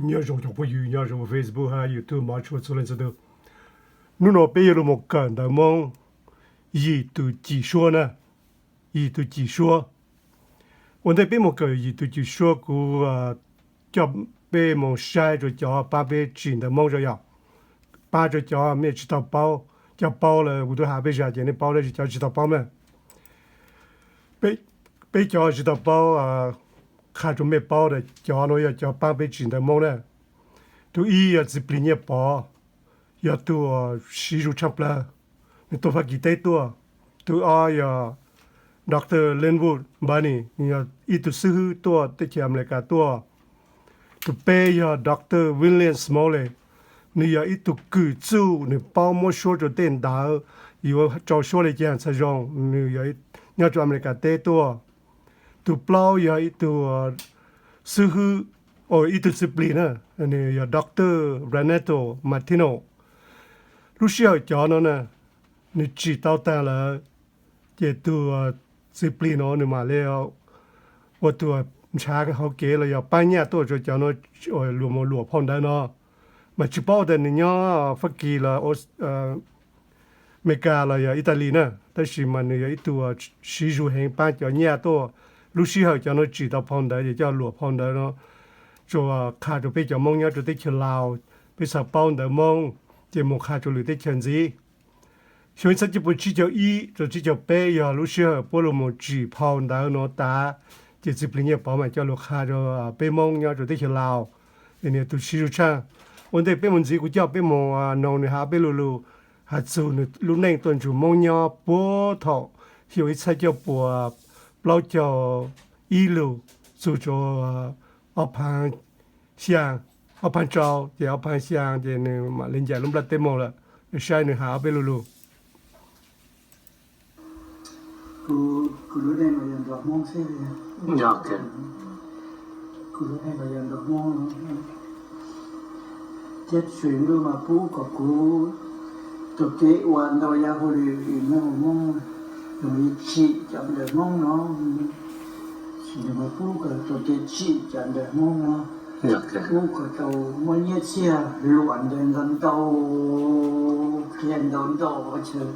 Nyob zoo cov phooj ywg nyob zoo Facebook hab YouTube mog, txhua txhua leej txhua tug. Hnub no peb yuav lug moog kawm ntawv Moob yim tug cim suab na, yim tug cim suab. Ua ntej peb moog kawm yim tug cim suab kuv coj peb moog saib rua cov paab peb tsim ntawv Moob zoo yog, paab rua cov mej tsi tau paub, cov paub lawm kuv tub has peb zag ces nej paub, tab sis cov tsi tau paub na, peb cov tsi tau paub qha rua mej paub tas cov nuav yog cov paab peb tsim ntawv Moob na. Tug ib yog Txiv Plig Nyiaj Pov, yog tug siv zug tshaaj plawg, nwg tuaj Fab Kis teb tuaj. Tug ob yog Doctor Linwood Bunny, nwg yog ib tug xib hwb tuaj teb chaws Amelikas tuaj. Tug peb yog Doctor William Smalley, nwg yog ib tug kws txuj, nwg paub muab suab rua tej ntawv yuav rau suab le caag txhaj zoo, nwg yog nyob rua Amelikas teb tuaj. Tug plaub yog ib tug xib hwb, ib tug Txiv Plig na, nwg yog Doctor Renato Martino. Lub sij hawm cov no na, nwg tsim tau taag lawm, ces tug Txiv Plig no nwg mam le ua tug nrhav hauv kev los yog paab nyaj tuaj rua cov nuav luam phau ntawv no. Mas tsi paub tas nwg nyob Fab Kis los Amelikas los yog Italis na, tab sis mas nwg yog ib tug siv zug heev paab cov nyaj tuaj. Lub sij hawm cov nuav tsim tau phau ntawv ces coj luam phau ntawv no rua qha rua peb cov Moob nyob rua teb chaws Laus, peb txhaj paub ntawv Moob, ces moog qha rua lwm teb chaws ntxiv. Xyoo ib txhiab cuaj puas tsib caug ib rua tsib caug peb yog lub sij hawm puab lug moog tsim phau ntawv no tas, ces Txiv Plig Nyiaj Pov mas coj lug qha rua peb Moob nyob rua teb chaws Laus, nwg tug siv zug tshaaj. Ua ntej peb moog ntxiv kuv coj peb moog noog nwg has peb lu lug, has txug nwg lub neej tuaj nrug Moob nyob puag thaum xyoo ib txhiab cuaj puas plaub caug ib lug txug rua ob phaav xyaa, ob phaav rau ces ob phaav xyaa ces nwg mam le ncaim lub nplaj teb moog lawm. Saib nwg has ob peb lu lug. Kuv lub neej mas yog nrog Hmoob xwb, kuv lub neej mas yog nrog Hmoob, thiab Tswv Ntuj mas pub kom kuv tug kev ua ntau yam hauj lwm, Hmoob zoo li tsim cov ntawv Hmoob no, Tswv Ntuj mas pub kom tug kev tsim cov ntawv Hmoob no, pub kom tau muaj nyiaj txiag luam ntawv ntau ntau, qhia ntau ntau chaw,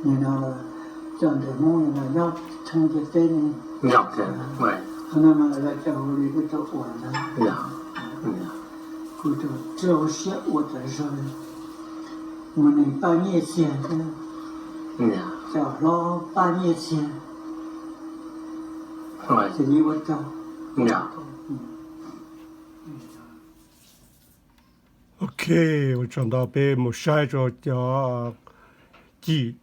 nim no cov ntawv Hmoob no nyob thoob ntiaj teb ne. Qhov no mas yog cov hauj lwm kuv tau ua ntawd, kuv tau rau siab ua tas zog, mus neeg pab nyiaj txiag thiab, cov hlob pab nyiaj txiag, ces yeej ua tau. Ok, ua tsaug ntau, peb mus saib rua cov cim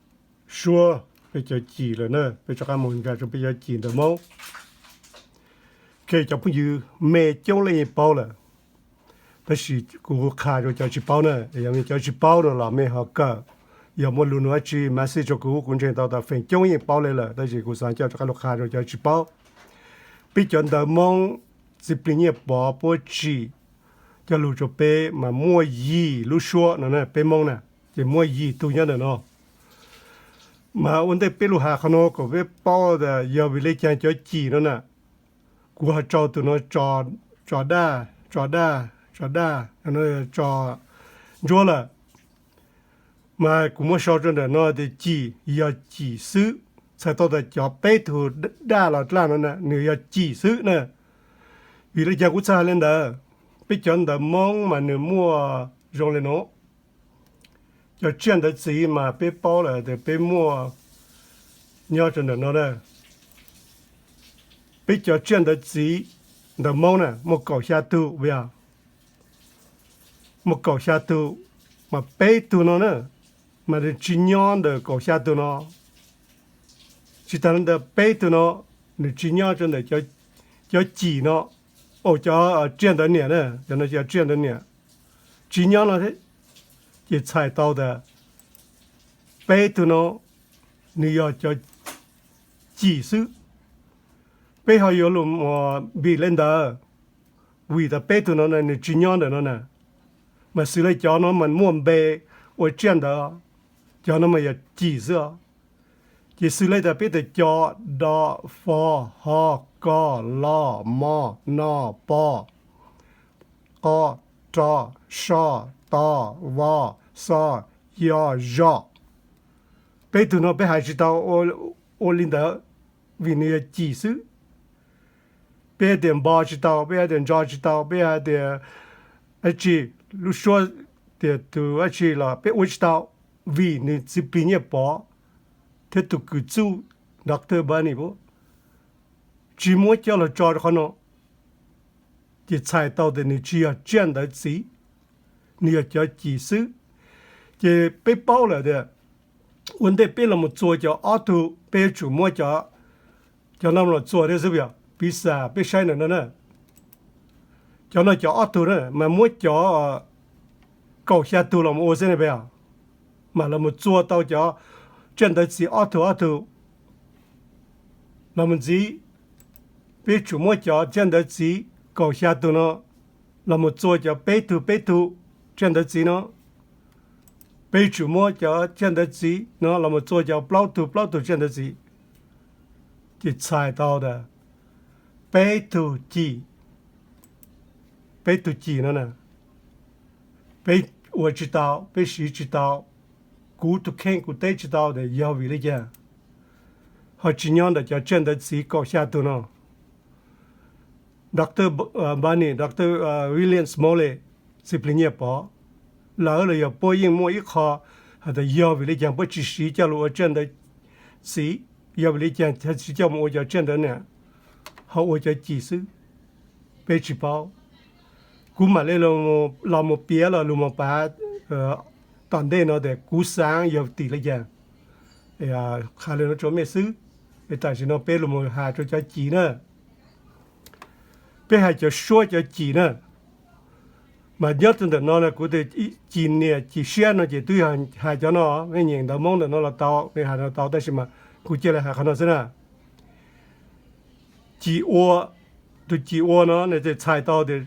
suab, peb cov cim lawm na, peb rov qab mus nkag rua peb cov cim ntawv Moob. Ok, cov phooj ywg, mej coob leej yeej paub lawm, tab sis kuv qha rua cov tsis paub na, yog mej cov tsis paub no los mej ho kawm, yog muaj lus nug dab tsi mas xij rua kuv, kuv ntseeg tau tas feem coob yeej paub le lawm, tab sis kuv xaav coj rov qab lug qha rua cov tsis paub. Peb cov ntawv Moob, Txiv Plig Nyiaj Pov puab tsim coj lug rua peb mas muaj yim lub suab no na, peb Moob na, ces muaj yim tug nyob ntawm no. Mas ua ntej peb lug has qhov no kom peb paub tas yog vim le caag cov cim no na, kuv ho rau tug no tso daj, tso daj, tso daj, tso ntsuab lawm. Mas kuv muab sau rua ntawm no tias cim yog cim xwb, txhais tau tas cov peb tug daj los dlaj no na nws yog cim xwb na. Vim le caag kuv txhaj has le ntawd? Peb cov ntawv Moob mas nws muaj zoo le nuav. Cov tsiaj ntawv txiv mas peb paub lawm tias peb muaj nyob rua ntawm no na. Peb cov tsiaj ntawv txiv ntawv Moob na muaj kaum xya tug, muaj kaum xya tug, mas peb tug no na mas nws tsis nyob ntawm kaum xya tug no. Tsis tas le ntawd peb tug no nws tsis nyob rua ntawm cov cim no, cov tsiaj ntawv niam na, cov no cov tsiaj ntawv niam tsis nyob no thiab, ces txhais tau tas peb tug no nws yog cov cim xwb. Peb ho yuav lug vim le ntawd, vim tas peb tug no nws tsis nyob ntawm no na, mas xws le cov no mas muaj npe ua tsiaj ntawv, cov no mas yog cim xwb os. Ces xws le tas peb tas co, do, fo, ho, ko, lo, mo, no, po, o, ro, so, to, vo, xo, yo, zo. Peb tug no peb hais tsis tau ua li ntawd, vim nws yog cim xwb. Peb hais tias npo tsis tau, peb hais tias ntso tsis tau, peb hais tias dab tsi, lub suab tias tus dab tsi los peb ua tsis tau, vim nws txiv plig Nyiaj Pov thiab tus kws txuj Doctor Bunny tsis muab coj los tso rau qhov no. Ces txhais tau tias nws tsis yog tsiaj ntawv txiv, nws yog cov cim xwb. Ces peb paub lawm tias ua ntej peb los mus txua cov ob tug, peb yuav tsum muab cov, cov no los txua thiab xwb yog piv xam peb saib ntawm no na. Cov no cov ob tug na mas muab cov kaum xya tug los mus ua xwb ne peb os, mas los mus txua tau cov tsiaj ntawv txiv ob tug ob tug los mus ntxiv. Peb tsum muab cov tsiaj ntawv txiv kaum xya tug no los mus txua cov peb tug peb tug tsiaj ntawv txiv no. Peb tsum muab cov tsiaj ntawv txiv no los mus txua cov plaub tug plaub tug tsiaj ntawv txiv. Ces txhais tau tas peb tug cim, peb tug cim no na, peb ua tsis tau, peb siv tsis tau. Kuv tus kheej kuv teb tsis tau tias yog vim li cas ho tsis nyob ntawm cov tsiaj ntawv txiv kaum xya tug no. Doctor Bunny, Doctor William Smalley, txiv plig Nyiaj Pov, lawv los yog puab yeej muaj ib qho hais tias yog vim li cas puab tsis siv coj los ua tsiaj ntawv txiv, yog vim li cas siv coj mus ua cov tsiaj ntawv niam, ho ua cov cim xwb. Peb tsis paub. Kuv mam li los mus piav los lus mos pav tom ntej no tias kuv xaav yog tim li cas, qha li no rua mej xwb. Tam sim no peb los mus has rua cov cim na. Peb hais cov suab cov cim na, mas nyob rua ntawm no kuv tias cim niam cim siab no ces twb yog hais cov no, mej nyeem ntawv Moob ntawm no los tau, mej hais no tau, tab sis mas kuv cia li hais qhov no xwb na. Cim ua, tus cim ua no nws txhais tau tias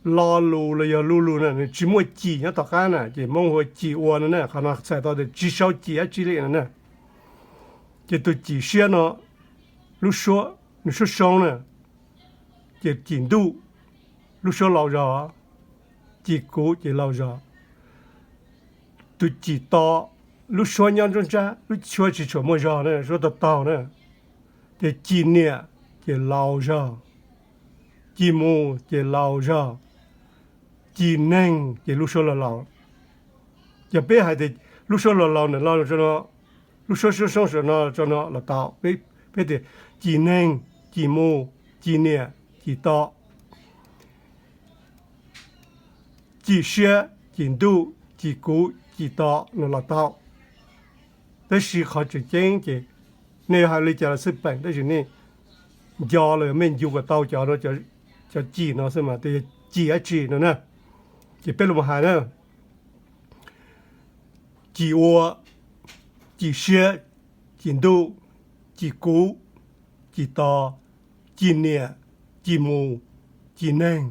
lo lus los yog lu lug na nws tsis muaj cim nyob tom qab na ces Moob hu ua cim ua no na, qhov no txhais tau tias tsis sau cim dab tsi li no na. Ces tus cim siab no lub suab nws suab soo na, ces cim ntuj lub suab laus zog, cim kuv ces laus zog. Tus cim to lub suab nyob nruab nrab, lub suab tsis tshua muaj zog na, suab taug taug na, ces cim niam ces laus zog, cim mus ces laus zog, cim neeg ces lub suab laus laus. Yog peb hais tias lub suab laus laus ntawm no, lub suab suab soo no rua no los tau. Peb tias cim neeg, cim mus, cim niam, cim to, cim siab, cim ntuj, cim kuv, cim to no los tau. Tab sis qhov tseem ceeb ces nej yuav hais li cas los xij peem, tab sis nej nco los mej ncu kom tau cov, cov cim no xwb mas tias yog cim dab tsi no na. Ces peb los hais na, cim ua, cim siab, cim ntuj, cim kuv, cim to, cim niam, cim mus, cim neeg.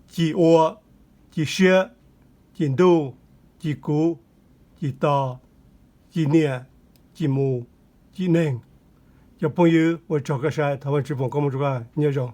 Cim ua, cim siab, cim ntuj, cim kuv, cim to, cim niam, cim mus, cim neeg. Cov phooj ywg, ua tsaug koj saib, thov Vaajtswv foom koob moov rua koj, nyob zoo.